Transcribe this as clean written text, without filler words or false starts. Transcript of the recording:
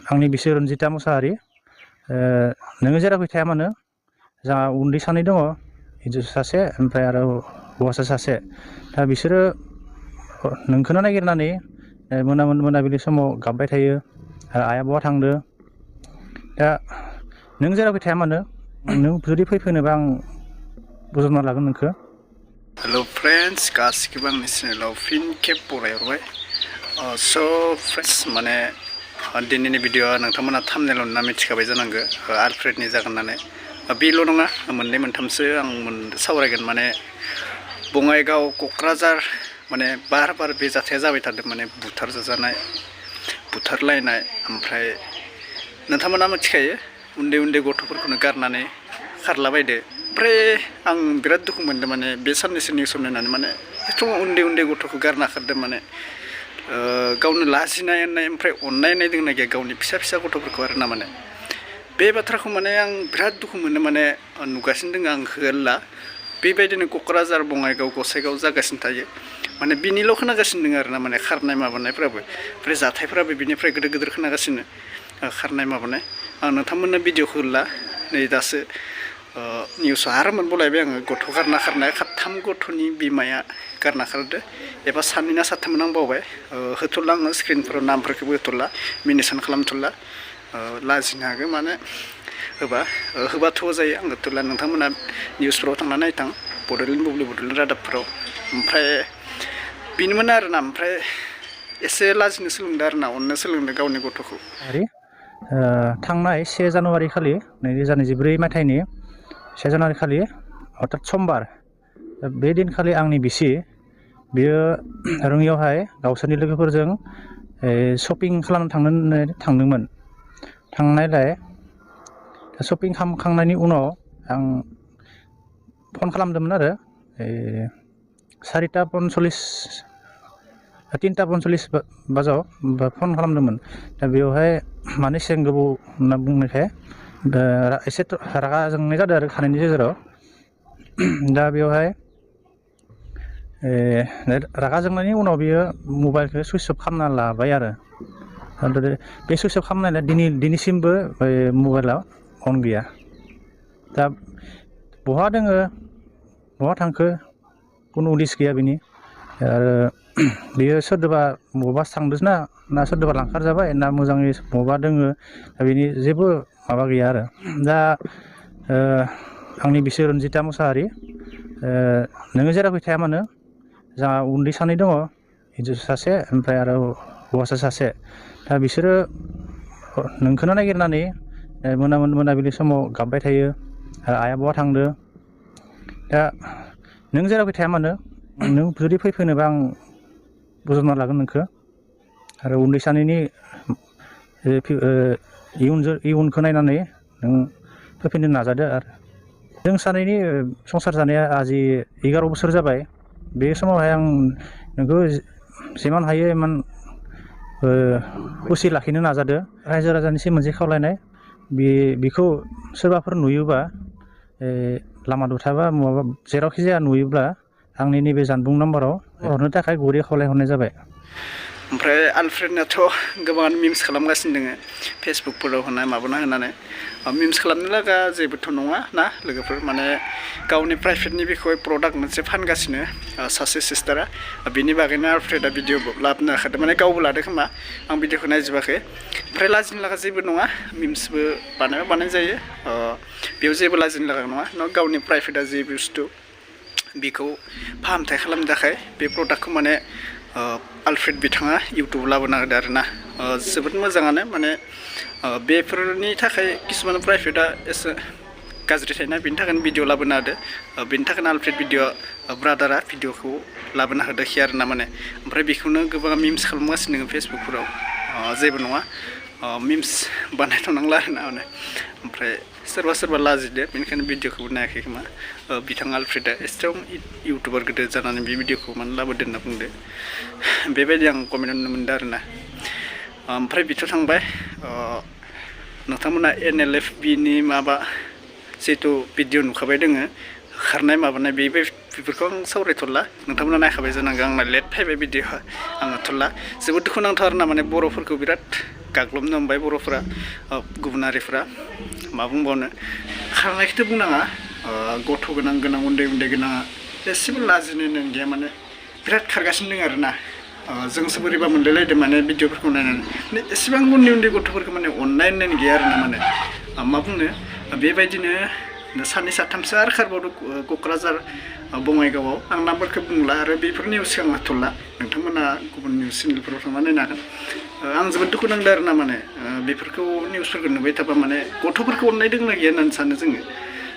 आंनि बिसि रन्जिता मुसाहारि नोङो जेरावखि थाया मानो जोंहा उन्दै सानै दङ हिन्जावसा सासे ओमफ्राय आरो हौवासा सासे दा बिसोरो नोंखौनो नागिरनानै मोनाबिलि समाव गाबबाय थायो आइया बहा थांदो दा नों जेरावखि थाया मानो नों जुदि फैफिनोबा आं बोजबना लागोन नोंखौ। हेलो फ्रेंड्स गासिबो आंनि चेनेलाव फिन खेब बरायहरबाय। स' फ्रेंड्स माने दिनैनि भिडिअ'आ नोंथांमोना थाम्बनेइलाव नुना मिथिखाबाय जानांगौ आलफ्रेडनि जागोन होननानै। बेल' नङा मोननै मोनथामसो आं सावरायगोन माने बङाइगाव क'क्राझार माने बार बे जाथाया जाबाय थादों माने बुथार जाजानाय बुथारलायनाय ओमफ्राय नोंथांमोना मिथिखायो उन्दै उन्दै गथ'फोरखौनो गारनानै खारलाबायदो। ओमफ्राय आं बिराद दुखु मोनदों माने बे साननैसो निउसाव नायनानै माने एथ' उन्दै उन्दै गथ'खौ गारना खारदों माने गावनो लाजिनाय होननाय ओमफ्राय अननाय होननाय दंना गैया गावनि फिसा फिसा गथ'फोरखौ आरो ना माने बे बाथ्राखौ माने आं बिराद दुखु मोनो माने नुगासिनो दङ आं होल्ला बेबायदिनो क'क्राझार बङाइगाव गसाइगाव जागासिनो थायो माने बिनिल' खोनागासिनो दङ आरो ना माने खारनाय माबानायफ्राबो ओमफ्राय जाथायफ्राबो बिनिफ्राय गिदिर गिदिर खोनागासिनो खारनाय माबानाय आं नोंथांमोननो भिडिअ'खौ होला नै दासो निउसआव आरो मोनबावलायबाय आङो गथ' गारना खारनाय खाथाम गथ'नि बिमाया गारना खारदो एबा सानै ना साथाममोन आं बावबाय होथ'ला आङो स्क्रिनफोराव नामफोरखौबो होथ'ला मेनसन खालामथ'ला लाजिनो हागौ माने होबाथ' जायो आं होथ'ला नोंथांमोना निउसफोराव थांना नायथां बड'लेण्ड बुब्लि बड'लेण्ड रादाबफोराव ओमफ्राय बेनोमोन आरोना ओमफ्राय एसे लाजिनो सोलोंदों आरोना अननो सोलोंदों गावनि गथ'खौ। थांनाय 1 जानुवारि खालि 2024 मायथाइनि 1 जानुवारि खालि अर्थात समबार बे दिनखालि आंनि बिसि बियो रङियावहाय गावसोरनि लोगोफोरजों शपिं खालामनो थांदोंमोन। थांनायलाय शपिं खालामखांनायनि उनाव आं फन खालामदोंमोन आरो 3:45 बाजाव फन खालामदोंमोन। दा बेवहाय माने एसेबां गोबाव होनना बुंनायखाय एसे रागा जोंनाय जादों आरो खानायनि गेजेराव। दा बेवहाय रागा जोंनायनि उनाव बियो मबाइलखौ सुइच अफ खालामना लाबाय आरो बे सुइच अफ खालामनायलाय दिनैसिमबो मबाइला अन गैया। दा बहा दोङो बहा थांखो खुनु उदिस गैया बिनि आरो बियो सोरदोबा बबा थांदों ना सोरदोबा लांखार जाबाय ना मोजाङै बबा दोङो दा बिनि जेबो माबा गैया आरो। दा आंनि बिसि रन्जिता मुसाहारि नोङो जेरावखि थाया मानो जोंहा उन्दै सानै दङ हिन्जावसा सासे ओमफ्राय आरो हौवासा सासे दा बिसोरो नोंखौनो नागिरनानै मोनाबिलि समाव गाबबाय थायो आइया बहा थांदो दा नों जेरावखि थाया मानो नों जुदि फैफिनोबा आं बोजबना लागोन नोंखौ आरो उन्दै सानैनि इयुनखौ नायनानै नों फैफिननो नाजादो। आरो जों सानैनि संसार जानाया आजि 11 बोसोर जाबाय। बे समावहाय आं नोंखौ जिमान हायो इमान खुसि लाखिनो नाजादो। रायजो राजानिसिम मोनसे खावलायनाय बेखौ सोरबाफोर नुयोबा लामा दथाबा माबा जेरावखि जाया नुयोब्ला आंनि नैबे जानबुं नाम्बाराव हरनो थाखाय गुरै खावलायहरनाय जाबाय। ओमफ्राय आलफ्रेडनाथ' गोबां मिम्स खालामगासिनो दङ फेसबुकफोराव होनाय माबाना होनानै मिम्स खालामनो लागा जेबोथ' नङा ना लोगोफोर माने गावनि प्राइभेटनि बिखय प्रडाक्ट मोनसे फानगासिनो सासे सिस्टारा बिनि बागैनो आलफ्रेडा भिडिअ लाबोनो हाखादों माने गावबो लादों खोमा आं भिडिअखौ नायजोबाखै। ओमफ्राय लाजिनो लागा जेबो नङा मिम्सबो बानाय जायो बेयाव जेबो लाजिनो लागा नङा गावनि प्राइभेटआ जे बुस्थु बेखौ फाहामथाय खालामनो थाखाय बे प्रडाक्टखौ माने आलफ्रेड बिथाङा इउटुबाव लाबोना होदो आरो ना जोबोद मोजाङानो माने बेफोरनि थाखाय किसुमान प्राइभेटआ एसे गाज्रि थायोना बेनि थाखायनो भिडिअ लाबोना होदो बेनि थाखायनो आलफ्रेड ब्रादारा भिडिअखौ लाबोना होदोखि आरो ना माने ओमफ्राय बेखौनो गोबां मिम्स खालामगासिनो दङ फेसबुकफोराव जेबो नङा मिम्स बानायथ'नांला आरो ना माने ओमफ्राय सोरबा लाजिदो बेनिखायनो भिडिअखौबो नायाखै खोमा बिथाङा आलफ्रेडआ एसेबां इउटुबार गिदिर जानानै बे भिडिअखौ मानो लाबोदो होनना बुंदो बेबायदि आं कमेन्ट नुनो मोनदों आरो ना। ओमफ्राय बिथ' थांबाय नोंथांमोना NLFBनि माबा जिहेथु भिडिअ नुखाबाय दोङो खारनाय माबानाय बेफोरखौ आं सावरायथ'ला नोंथांमोना नायखाबाय जानांगौ आंना लेट फैबाय भिडिअ आङो थ'ला जोबोद दुखुनांथाव आरोना माने बर'फोरखौ बिराद गाग्लोबनो हमबाय बर'फोरा गुबुन हारिफ्रा मा बुंबावनो खारनायखौथ' बुंनाङा गथ' गोनां उन्दै गोनाङा एसेबो लाजिनो गैया माने बिराद खारगासिनो दङ आरोना जोंसो बोरैबा मोनलायलायदों माने भिडिअफोरखौ नायनानै माने एसेबां उन्दै गथ'फोरखौ माने अननाय होननाय गैया आरोना माने मा बुंनो बेबायदिनो सानै साथामसो आरो खारबावदों क'क्राझार बङाइगावआव आं नामफोरखौ बुंला आरो बेफोर निउसखौ आं होथ'ला नोंथांमोना गुबुन निउस चेनेलफोराव थांना नायनो हागोन आं जोबोद दुखु नांदों आरोना माने बेफोरखौ निउसफोरखौ नुबाय थाबा माने गथ'फोरखौ अननाय दंना गैया होननानै सानो जोङो